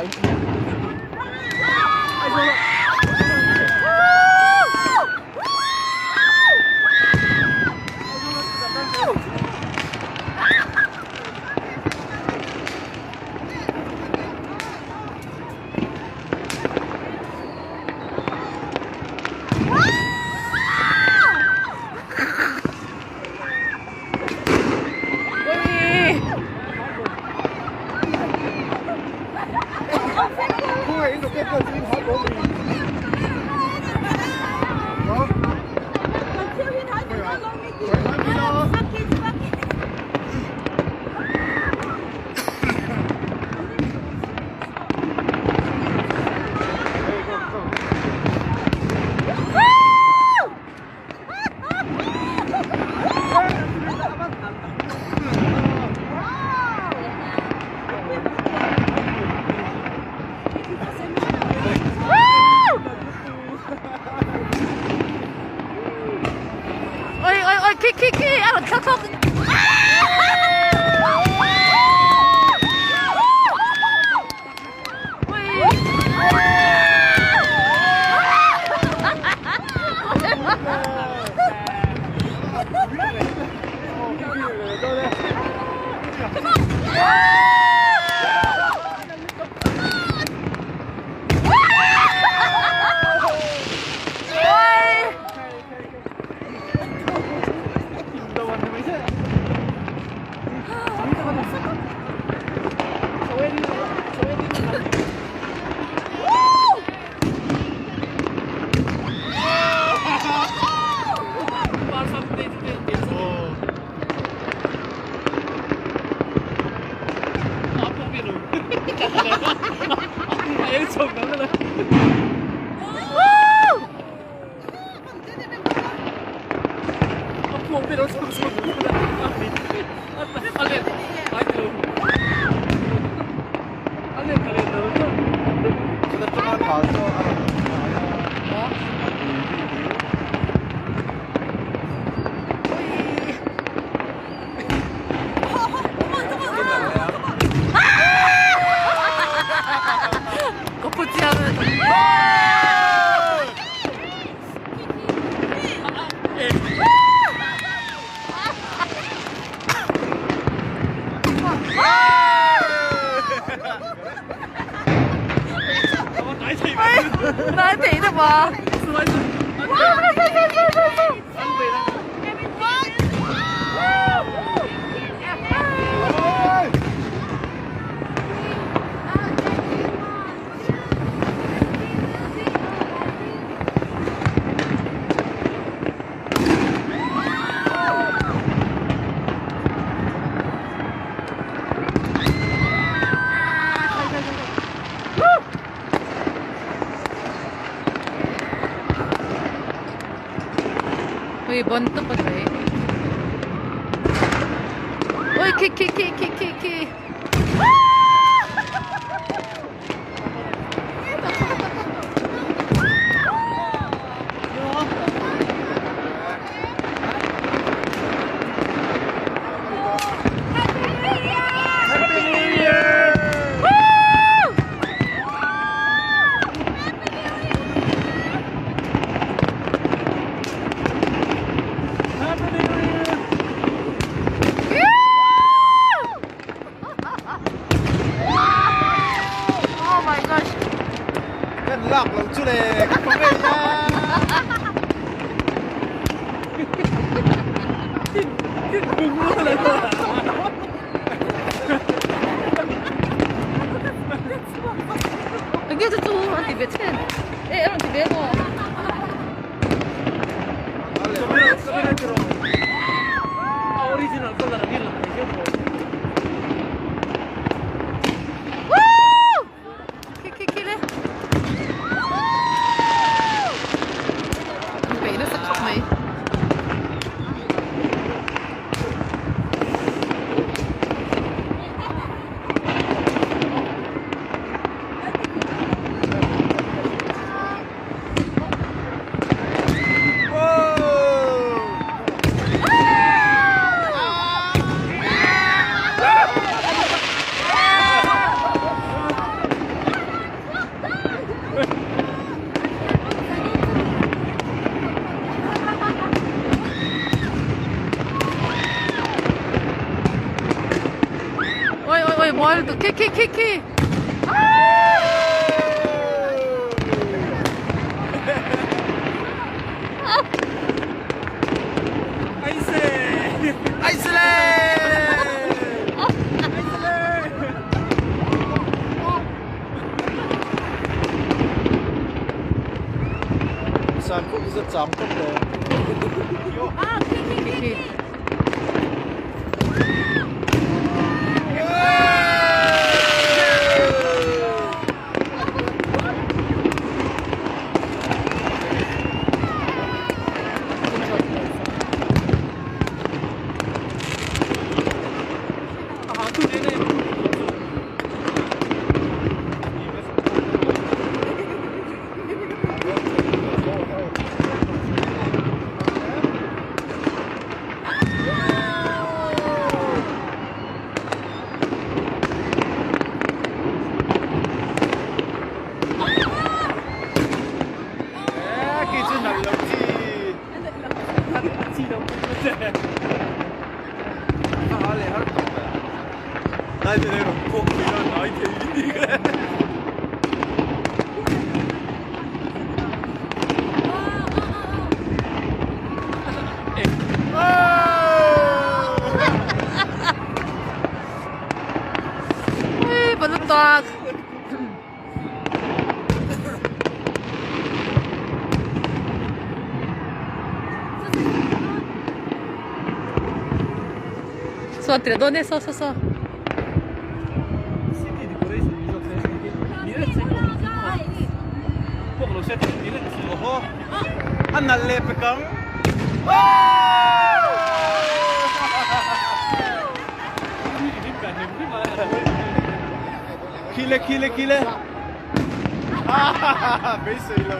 Oi oi oi khi khi khi a rawn thlawk thlawk. Ui bon top a sawi. Ui khi khi khi khi khi khi. Oh my gosh. Kan lak lo chu le ka thawng ngei a. Enge chu chu an ti ve chen. E a rawn ti ve maw? Original color ang lang Woo! Khi khi khi le. An peih nasa khawp mai. lutuk khi khi khi khi. Saw tirh dawn e saw saw saw. A nalh leh pek ang. Khile khile khile. Beisei lo.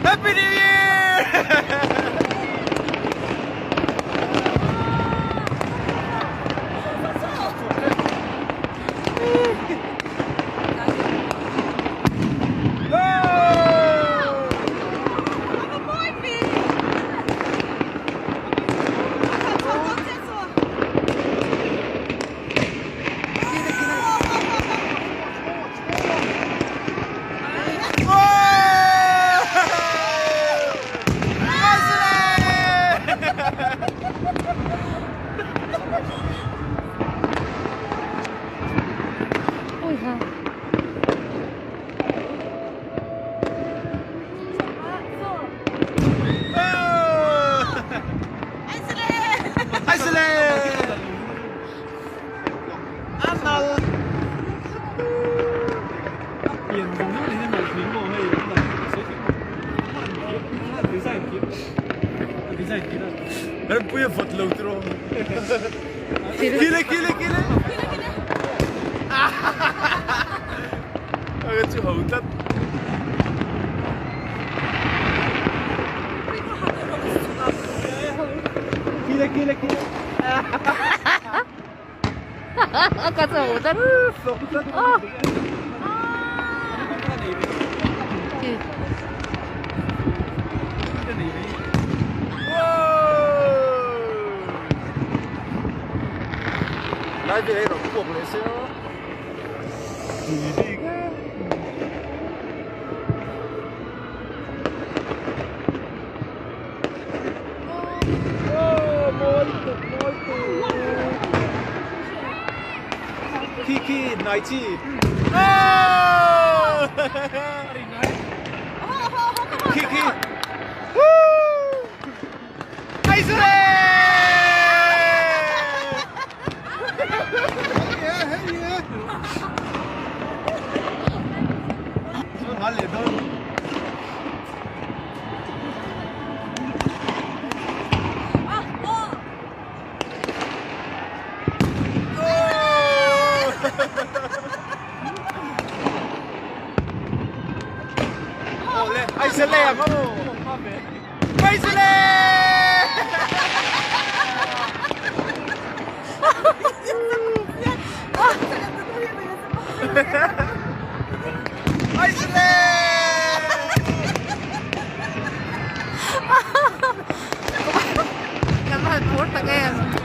Happy New Year! Rempuia vawt lo tiraw. Kile kile kile. Ka chu ho tlat. Kile kile kile. Ka chu ho tlat. Lai ve hei rawn puak leh se aw. Tui bik e. Khi khi nai chi. Khi khi. Ai Kan va han phur tak em.